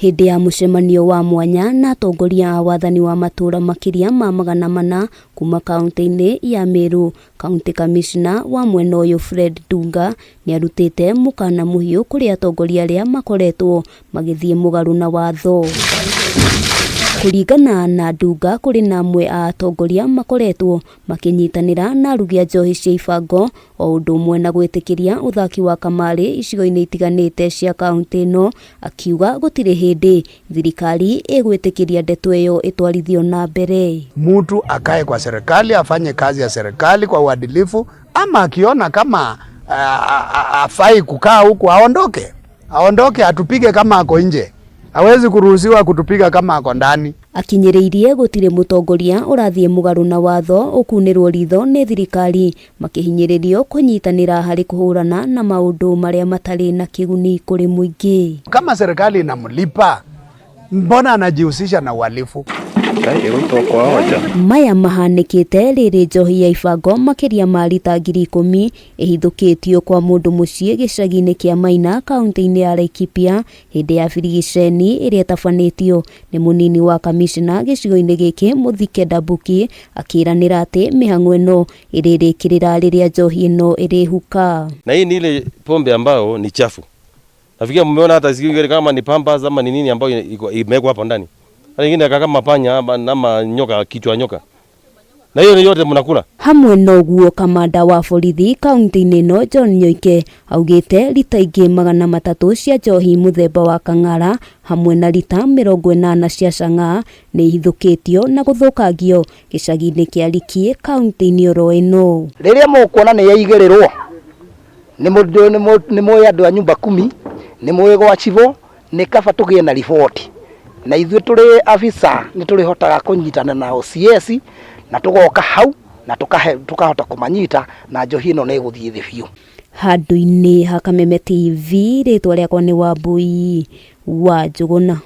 Hĩndĩ ya mũcemanio wa mwanya na atongoria a wathani wa matũũra makĩria ma 400 kuma kaunti-inĩ ya Meru, County Commissioner wa mwena ũyũ Fred Ndunga nĩarutĩte mũkana mũhiũ kũrĩ atongoria arĩa makoretwo magĩthiĩ mũgarũ na watho. Kũringana na Ndunga, kũrĩ na amwe a atongoria makoretwo makĩnyitanĩra na arugi a njohi cia ibango o ũndũ ũmwe na gwĩtĩkĩria ũthaki wa kamarĩ icigo-inĩ itiganĩte cia kaunti ĩno, akiuga gũtirĩ hĩndĩ thirikari ĩgwĩtĩkĩria ndeto ĩyo ĩtwarithio na mbere. Mtu akae kwa serikali afanye kazi ya serikali kwa uadilifu, ama akiona kama afai kukaa huku aondoke, aondoke, atupige kama ako nje. Hawezi kuruhusiwa kutupiga kama ako ndani. Akinyĩrĩirie gũtirĩ mũtongoria ũrathiĩ mũgarũ na watho ũkunĩrwo ritho nĩ thirikari makĩhinyĩrĩrio kũnyitanĩra harĩ kũhũrana na maũndũ marĩa matarĩ na kĩguni kũrĩ mũingĩ. Kama serikali inamlipa, mbona anajihusisha na uhalifu? Maya mahanĩkĩte rĩrĩ njohi ya ibango makĩria ma rita 10,000 ĩhithũkĩtio kwa mũndũ mũciĩ gĩcagi-inĩ kĩa Maina kaunti-inĩ ya Laikipia hĩndĩ ya birigiceni ĩrĩa ĩtabanĩtio nĩ mũnini wa kamishna gĩcigo-inĩ gĩkĩ Mũthike Ndambuki akĩranĩra atĩ mĩhang'o ĩno ĩrĩrĩkĩrĩra rĩrĩa njohi ĩno ĩrĩhuka. Na hii ni ile pombe ambayo ni chafu. Nafikia mmeona hata siku kama ni Pampers ama ni nini ambayo imewekwa hapo ndani. Hata ingine kama panya ama nyoka, kichwa nyoka. Na hiyo ni yote mnakula. Hamwe na ũguo kamanda wa borithi kaunti-inĩ ĩno John Nyoike augĩte rita ingĩ 300 cia njohi mũthemba wa kang'ara hamwe na rita 80 cia chang'aa nĩ ihithũkĩtio na gũthũkangio gĩcagi-inĩ kĩa Likie kaunti-inĩ oro ĩno. Rĩrĩa mũkuona nĩ yaigĩrĩrwo nĩ mũĩ andũ a nyumba kumi, nĩ mũĩ gwa cibũ, nĩ kaba tũgĩe na riboti na ithuĩ tũrĩ afisa nĩ tũrĩhotaga kũnyitana na OCS na tũgoka hau na tũkahota kũmanyita na njohi ĩno nĩ ĩgũthiĩ thĩ biũ. Handũ-inĩ ha Kameme TV, rĩtwa rĩakwa nĩ Wambui wa Njũgũna.